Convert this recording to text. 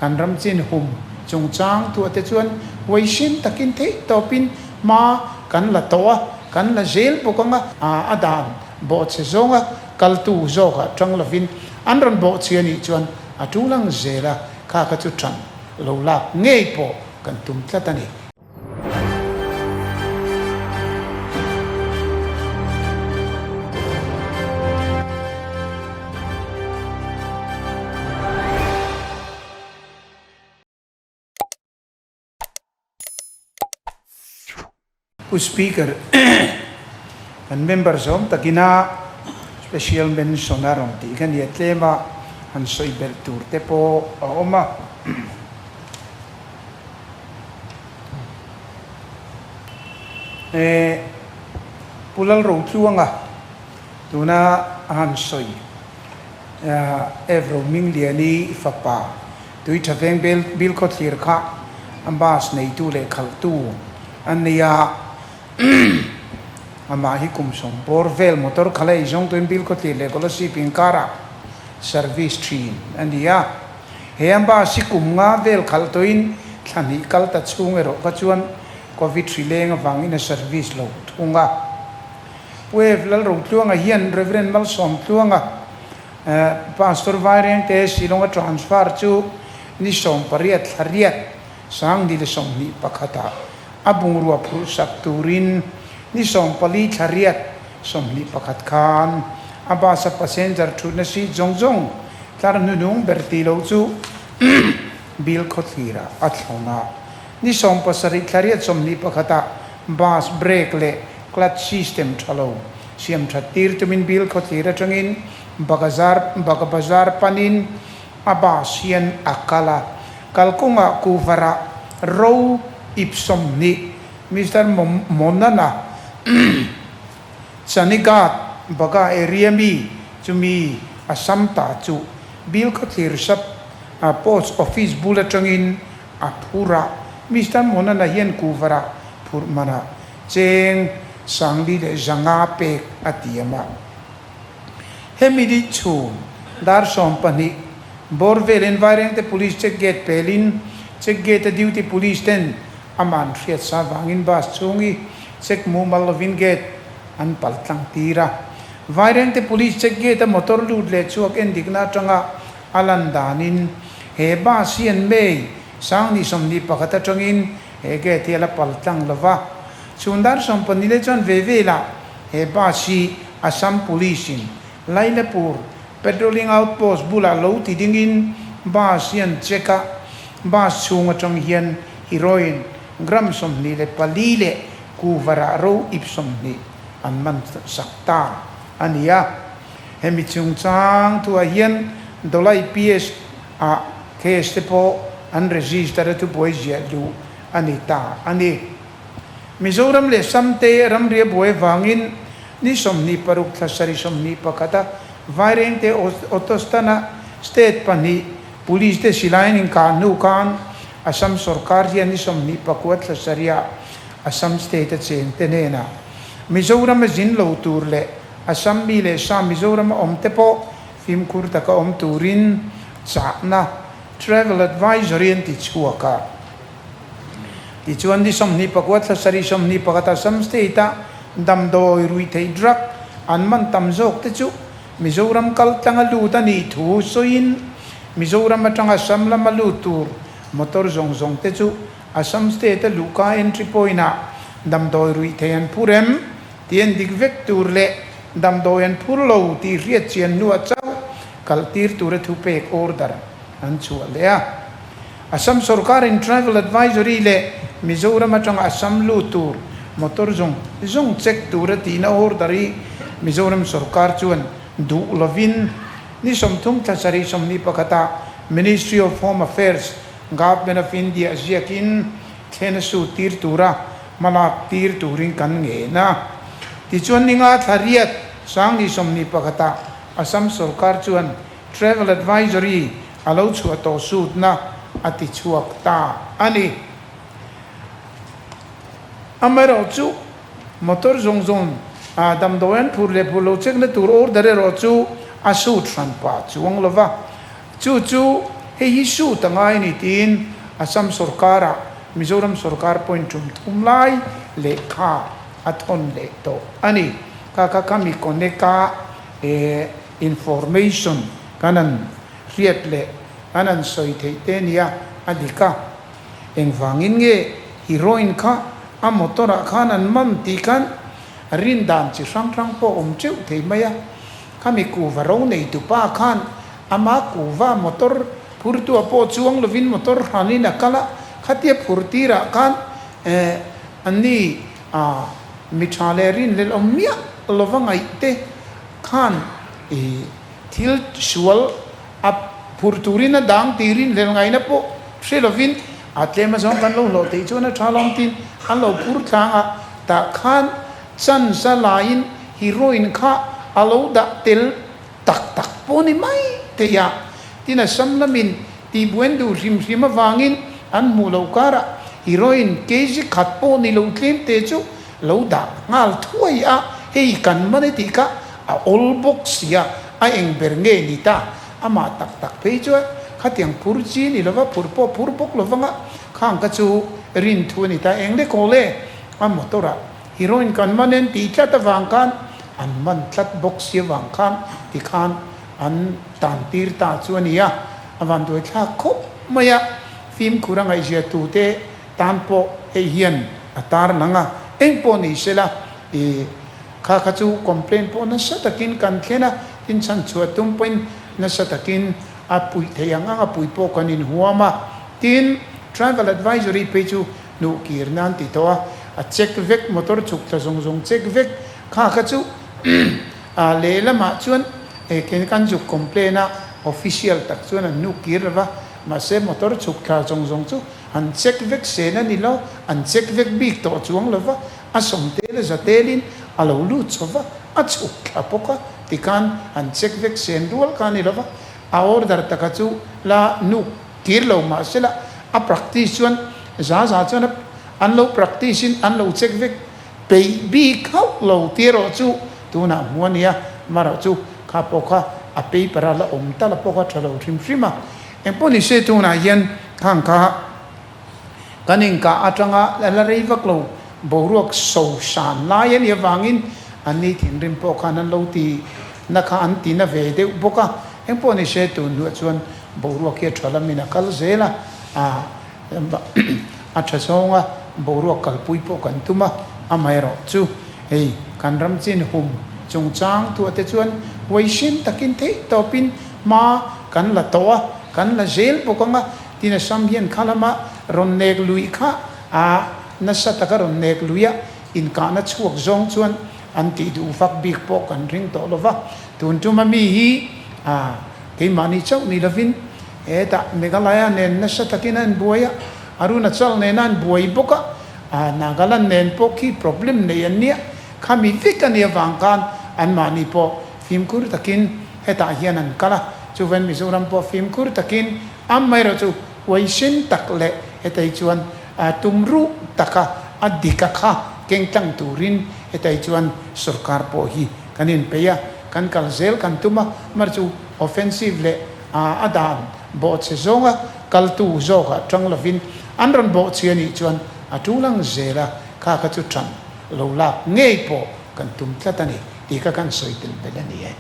Kan ram chin hum chungchang tuah te chuan huaisen takin theih tawpin hma kan la tawh a, kan la zel bawk ang a, a dan bawhchhe zawnga kaltu zawkah tang lovin an rawn bawhchhia nih chuan a tul ang zel a, kha kha chu tan lo lak ngei pawh kan tum tlat a ni. Pu Speaker, kan member zawm takina special mention a rawn tih kha nia tlema han sawi belh tur te pawh a awm a. Pu Lalrotluanga tuna a han sawi Evro Hmingliani fapa tui tha veng bil khawthlir kha a bus neitu leh khalhtu a nei a, amah hi kum sawm bawr vel motor khalh a eizawng tuin bil khawthlir leh Kolasib inkarah service thin a ni a. He a bus hi kum nga vel khalh tawhin thla hnih kal ta chhung erawh kha chuan Covid hri leng avangin a service lo thung a. Pu Ev Lalrotluanga hian Rev. Malsawmtluanga Pastor Vairengte Shillong a transfer chu ni 18 thla riat 2021 ah a bungrua phurh sak turin ni 14 thla riat 21 khan a bus a passenger thutna seat zawng zawng tlar hnuhnung ber tih loh chu Bill khawthlir ah a thlawn a. Ni 17 thla riat 21 ah bus brake leh clutch system tha lo siam that tir tumin Bill khawthlir atangin Bagazar Bagabazar panin a bus hian a kal a. Kalkawngah kuvarah ro ip 20 Mister Monana Chanighat Baga area mi chumi a sam ta chu Bill khawthlir sub post office bul atangin a phur a. Mister Monana hian kuvarah phurh manah cheng 4500 pek a tiam a. Hemi ni chhun dar 12 bawr velin Vairengte Police check gate pelin check gate a duty police ten aman hriat sa vangin bus chhung hi check mumal lovin gate an pal tlang tir a. Vairengte Police check gate a motor lut leh chhuak en dikna atanga a lan danin he bus hian May 2021 atangin he gate hi a la pal tlang lova. Chhun dar 12 leh chuan ve velah he bus hi Assam Police in Lailapur Patrolling Outpost bulah lo ti dingin bus hi an check a, bus chhung atang hian heroin gram 24 leh kuvarah ro ip 20 an man sak ta a ni a. Hemi chungchang thuah hian Dolai PS ah case te pawh an register a thubuai ziah duh a ni ta a ni. Mizoram leh Samte ramria buai vangin ni 26 thla sarih 21 a Vairengte Autostand-a state pahnih police te silaiin inkah hnu khan Assam sorkar hian ni 29 thla sarihah Assam state a chengte hnenah Mizoram a zin lo tur leh Assam mi leh sa Mizoram a awm te pawh fimkhur taka awm turin chahna travel advisory an ti chhuak a. Tichuan ni 29 thla sarih 21 Assam state-a damdawi ruihtheih drug an man tam zawk te chu Mizoram kal tlanga lut a nih thu sawiin Mizoram atanga Assam lama lut tur motor zawng zawng te chu Assam state-a luhka entry point-ah damdawi ruihtheih an phur em tih en dik vek tur leh damdawi an phur lo tih hriat chian hnuah chauh kaltir tura thupek order an chhuah leh a. Assam sorkarin Travel Advisory leh Mizoram atanga Assam lut tur motor zawng zawng check tura tihna order hi Mizoram sorkar chuan duh lovin ni 30 thla sarih 21 ah Ministry of Home Affairs, Government of India ziakin thlen a sut tir tura hmalak tir turin kan ngen a. Tichuan ni nga thla riat sang ni 21 ah Assam sorkar chuan Travel Advisory a lo chhuah tawh sutna a ti chhuak ta a ni. Amaherawhchu, motor zawng zawng a damdawi an phur leh phur lo check na tur order erawh chu a sut hran pah chuang lo va. Chu chu Hei hi suit a ngai a ni tiin Assam sorkara Mizoram sorkar pawhin tum thum lai lehkha a thawn leh tawh a ni. Kha kha kha mi connect-a information kan han hriat leh kan han sawi theih te nia a dik a. Engvangin nge heroin kha a motor ah khan an man tih khan rin dan chi hrang hrang pawh awm teuh thei mai a. Khami kuva ro nei tupa khan ama kuva motor phurtua pawh chuang lovin motor hranin a kal a, khatia phur tirah khan eh anni ah mi tha leh rinhlelh awm miah lova ngaih te khan ih thil sual a phur turin a dang tih rinhlelh ngaihna pawh hre lovin a tlem azawng kan lo hlawh theih chuan a tha lawm tin an lo phur tlang a, tah khan chance a laiin heroin kha a lo dah tel tak tak pawh ni mai thei a. Tin Assam lamin tihbuain duh hrim hrim avangin an hmuh loh karah heroin kg khat pawh ni lo tlem te chu lo dah nghal thuai a, hei kan man e tih kha a awl bawk sia, a eng ber nge ni ta? Amah tak tak phei chuan khatiang phur chi ni lova phur pawh phur bawk lovanga khang kha chu rin thu a ni ta. Eng lek awl e? A motor ah heroin kan man en tih tlat avang khan an man tlat bawk si avang khan tikhan an tan tir ta chu a ni a, a vanduai thlak khawp mai a, fimkhur a ngaihzia tute tan pawh hei hian a tar lang a, eng pawh ni sela i kha kha chu complaint pawh nasa takin kan thlen a, tin chhan chhuah tum pawhin nasa takin a puih theih ang ang a puih pawh kan inhuam a, tin travel advisory phei chu hnuh kir nan ti tawh a, a check vek motor chhuk thla zawng zawng check vek kha kha chu a lehlamah chuan he ken kan zuk complain a official tak chuan an hnuh kir lo va, mahse motor chhuk thla zawng zawng chu an check vek sen a ni lo, an check vek bik tawh chuang lo va, a sawm tel a za telin a lo lut chho va, a chhuk thla bawk a tikhan an check vek sen rual kha a ni lo va, a order taka chu la hnuh Kir lo mahse la a practice chuan za za chuan an lo practice in an lo check vek peih bik hauh lo tih erawh chu tunah hmu a nia, marawh chu kha pawh kha a paper a la awm tal a pawh kha tha lo hrim hrim a. Engpawh ni se tunah hian khang kha kan inkah atanga la rei vak lo boruak so san lai a nih avangin an ni thinrim pawh khan an lo ti na kha an ti na ve deuh bawk a, engpawh ni se tun hnuah chuan Boruak hi a tha lamin a kal zel a, a tha zawnga boruak kalpui pawh kan tum a, amaherawh chu hei kan ram chin hum chungchang tuah te chuan huaisen takin theih tawpin hma kan la tawh a, kan la zel bawk ang a, tin Assam hian kha lama rawn nek luih kha a nasa taka rawn nek luih a, inkahna chhuak zawng chuan an tih duh vak bik pawh kan ring tawh lo va, tun tuma mi hi a. Keimahni chauh ni lovin hetah Meghalaya nen nasa takin a inbuai a, Arunachal nena an buai bawk a, Nagaland nen pawh khi problem nei an nia, khami vek a nih avang khan anmahni pawh fimkhur takin hetah hian an kal a, chuvain Mizoram pawh fimkhur takin amaherawh chu huaisen tak leh hetei chuan tumruh taka a dik a kha keng tlang turin hetei chuan sorkar pawh hi kan inpeih a, kan kal zel kan tum a, mar chu offensive leh a dan bawhchhe zawnga kaltu zawkah tang lovin an rawn bawhchhi a nih chuan a tul ang zel a, kha kha chu tan lo lak ngei pawh kan tum tlat a ni tih kha kan sawi tel belh a ni e.